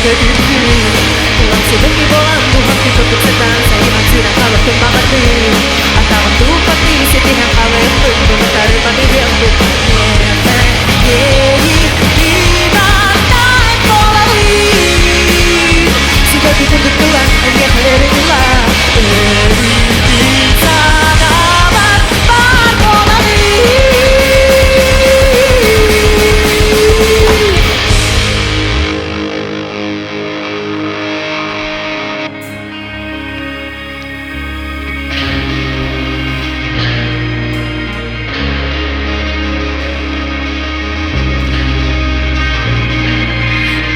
көтүттүм Тулам сибэкки буолан дууһам кутурдук сытан Сайынан сыыран халыппын баҕардым Атаҕым туппатыы ситиһэн халыппын Бу батыһыахпын Миэхэ иэйии буолабын Сибэкки курдук тыла эйиэхэ эрэ тыла Өрүүтүн санаабар баар буолабын.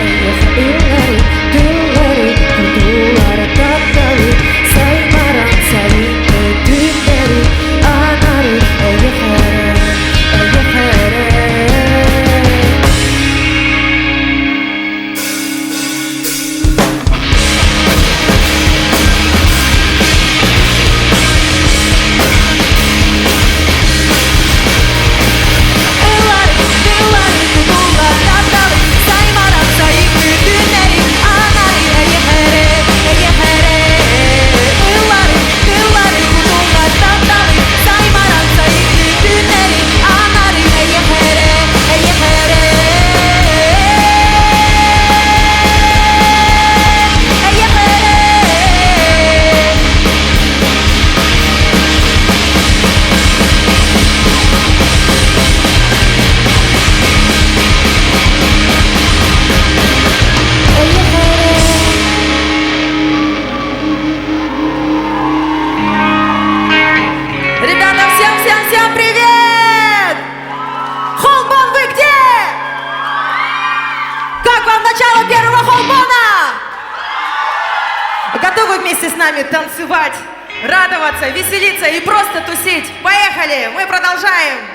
Эйиэхэ ыллары, тыллары, кутулары, тапталы, саймаран сайыҥҥы түүннэри анары эйиэхэ эрэ, эйиэхэ эрэ. Ыллары, тыллары, тутуллар тапталы, саймаран сайыҥҥы түүннэри анары эйиэхэ эрэ, эйиэхэ эрэ. Ыллары, тыллары, кутуллар тапталы, саймаран сайыҥҥы түүннэри анары эйиэхэ эрэ, эйиэхэ эрэ. Эйиэхэ эрэ. Эйиэхэ эрэ. Ребята, всем-всем-всем привет! Холбон, вы где? Как вам начало первого холбона? Готовы вместе с нами танцевать, радоваться, веселиться и просто тусить? Поехали! Мы продолжаем!